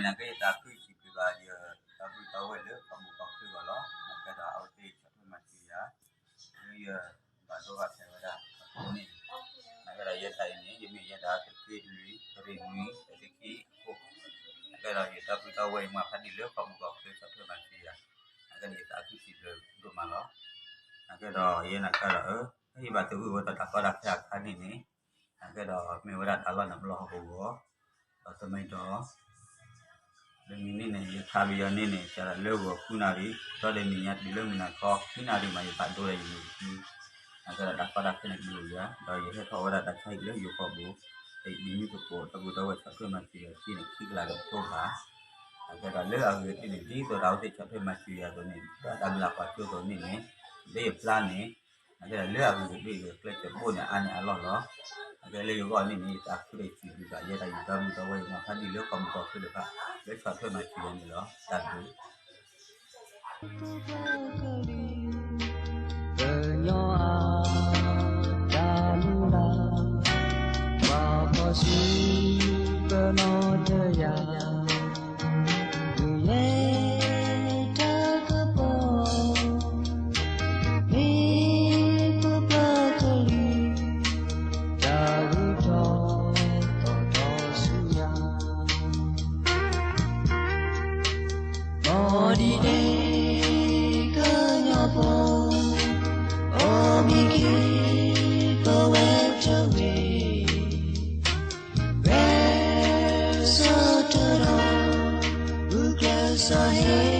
နာ်က့ယသးခုစံးဘျုးဘၣ်ယတၢ်ဘျုးတၢ်ဝဲၢ်လၢကီၢ်မုၢ်ကီၢ်ခုအဂီၢ်လီၤ. နာ်က့ဒီးအဝဲသ့ၣ်ဆီၣ်ထွဲမၤစၢၤယၤ လၢယဘၣ်ဒိဘၣ်ထံးဝဲဒၣ်အဃိန့ၣ်, နာ်က့ဒီးယဲတၢ်အံၤန့ၣ် ယမ့ၢ်ယဲဒၣ်သုးက့လွံၢ် ရ့ၣ်နွံ သုးက့အဃိ, နာ်က့ဒီးယတၢ်ဘျုးတၢ်ဝဲၢ်ယမၤဖးဒံၣ်လၢကီၢ်မုၢ်ကီၢ်ခုဆီၣ်ထွဲမၤစၢၤယၤ, နာ်က့ဒီးယသးခုစံးဘျုးဒိၣ်မးလီၤ. နာ်က့ဒီးယဲနာ်က့ဒီး ဖဲယဘၣ်သဂၢၢ်ဝဲဒီးတၢ်ကီတၢ်ခဲအခါန့ၣ်န့ၣ်, နာ်က့ဒီးမ့ၢ်ဝဲဒၣ်တၢ်လီၢ်န့ၣ်ပလီၢ်ဟီၣ်ကဝီၤ, ဒီးတမံၤဒီး တမံၤန့ၣ်န့ၣ် ယခးပယီၤန့ၣ်န့ၣ် စးထီၣ်လၢဂီၤဃုနၣ်ရံၣ် ဒီးတနံၤညါတုၤလၢမုၢ်နၤခီ ခွံနၣ်ရံၣ်မး ယဘၣ်ဒိဒီးယမုၢ်ယခံ, နာ်က့ဒီးတၢ်ကီတၢ်ခဲန့ၣ်ကလူၤယၤ ဒီးယဟဲထီၣ်ဝဲဒၣ်တၢ်ဆါဟံၣ်လၢယိၤကီၢ်ပူၤ, ဒီးယဒ်မုၢ်သကိး တၢ်ဘျုးတၢ်ဝဲၢ်ဆီၣ်ထွဲမၤစၢၤယၤထံန့ၣ် ခံကလးဒီးတဘၣ်, နာ်က့ဒီးလၢအဂ့ၤကတၢၢ်န့ၣ် ဒ်သိးဒီးအဝဲသ့ၣ်ဆီၣ်ထွဲမၤစၢၤယၤအသိးန့ၣ် ဒီးတၢ်မုၢ်လၢ်ကွၢ်စိအသိးန့ၣ်န့ၣ် လၢယပျၢ်န့ၣ် နာ်က့ဒီးလၢအဂ့ၤကတၢၢ် ယကျဲးစၢးဘိၣ်န့ၢ်အါန့ၢ်အလီၢ်လီၤ. နာ်က့လၢယဂီၢ်န့ၣ်န့ၣ် ယသးခုဒီးယစံးဘျုးဘၣ် ယဲဒၣ်ယတၢ်ဘျုးတၢ်ဝဲၢ်ယမၤဖးဒံၣ်လၢကီၢ်မုၢ်ကီၢ်ခုတဖၣ် လၢဆီၣ်ထွဲမၤစၢၤယၤန့ၣ်လီၤ. တၢ်ဘျုး ကညီအတၢ်မုၢ်လၢ် ပှၤဖီၣ်စုကနီၤတယၢ် ဂုာ်ယဲၢ်တၢ်ကပီၤ မ့ၢ်ပပှၤကလုာ် တၢ်ဂုၤထီၣ်သီထီၣ်ဆူညါ မ်ဒ်န့ၣ် ကညီဖိ အိၣ်မံခ့ ပဝဲတဝ့ၢ် ဂဲၤဆၢထၢၣ်ဒီး ဂုာ်ကျဲးစၢးဟ့ၣ်